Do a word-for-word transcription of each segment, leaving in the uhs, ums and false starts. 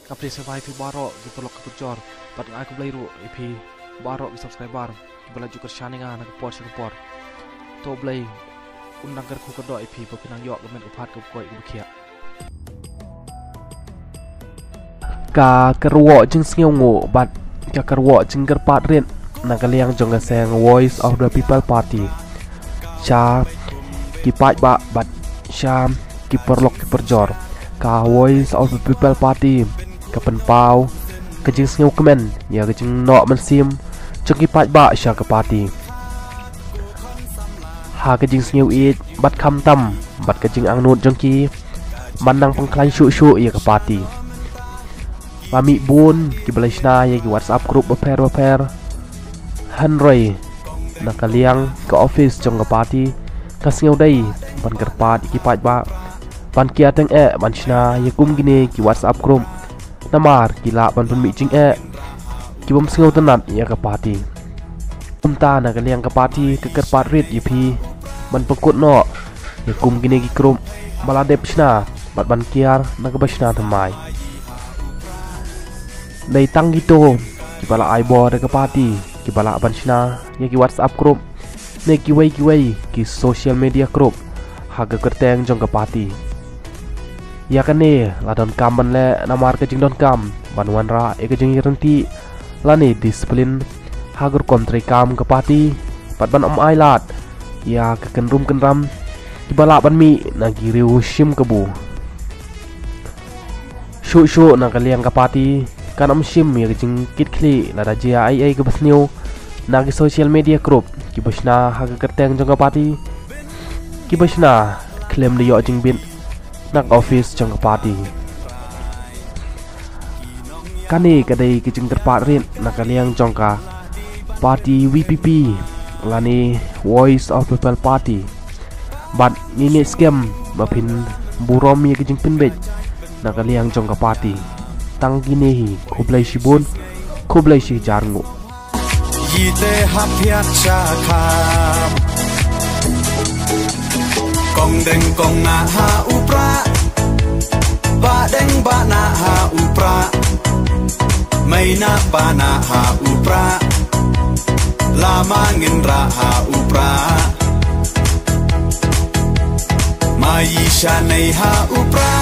Ka phi sngewbha ïa phi baroh ki paralok ki parajor bad nga ai khublei ruh ïa phi baroh ki subscriber kiba la ju kyrshan ïa nga na ka por sha ka por. To Blei un nang kyrkhu kyrdoh ïa phi ba phin nang ïoh ka met ka phad kaba koit kaba khiah. Ka kyrwoh jingsngewnguh bad ka kyrwoh jingkyrpad rit na ka liang jong ka seng Voice of the People Party sha ki paidbah bad sha ki paralok ki parajor. Ka Voice of the People Party ka pynpaw ka jingsngew kmen ïa ka jingnoh mynsiem jong ki paidbah sha ka party ha ka jingsngew ïeit bad khamtam bad ka jingangnud jong ki ban nang pynkhlaiñ shuh shuh ïa ka party. Ba mih bun kiba la shna ïa ki WhatsApp group bapher bapher. Hynrei na ka liang ka office jong ka party ka sngew dei ban kyrpad ïa ki paidbah ban kiar teng eh ban shna ïa kum kine ki WhatsApp group. Namar ki lah ban pynmih jingeh ki bym sngewtynnat ïa ka party. Kumta na ka liang ka party ka kyrpad rit ïa phi ban pynkut noh ïa kum kine ki group ba la dep shna bad ban kiar na kaba shna thymmai. Dei tang kito kiba la ai bor da ka party kiba lah ban shna ïa ki WhatsApp group ne kiwei kiwei ki social media group ha ka kyrteng jong ka party. Ïa kane la donkam ban leh namar ka jingdonkam ban wanrah ïa ka jingïarap lane disiplin ha ka rukom treikam ka party bad ban ym ailad ïa ka kynrum kynram kiba lah ban mih na ki riew shim kabu. Shuh shuh na ka liang ka party kan ym shim ïa ka jingkitkhlieh lada jia ei ei kaba sniew na ki social media group kiba shna ha ka kyrteng jong ka party kiba shna khlem da ïoh jingbit na ka office jong ka party. Kane ka dei ka jingkyrpad rit na ka liang jong ka party VPP lane Voice of People Party. Bad ngi ngeit skhem ba phin burom ïa ka jingpynbeit na ka liang jong ka party. Tang kine hi, khublei shibun, khublei shihajar nguh. Yite hap hiat sha kham. Kong deng kong na ha u pra. Ba deng ba na ha u pra. Mai na pa na ha u pra. Lama ngin ra ha u pra. Mai sha nei ha u pra.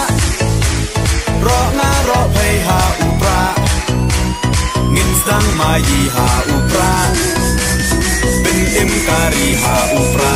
Ro nga ro phei ha u pra. Ngin sdang mai ha u pra. Bin im kari ha u pra.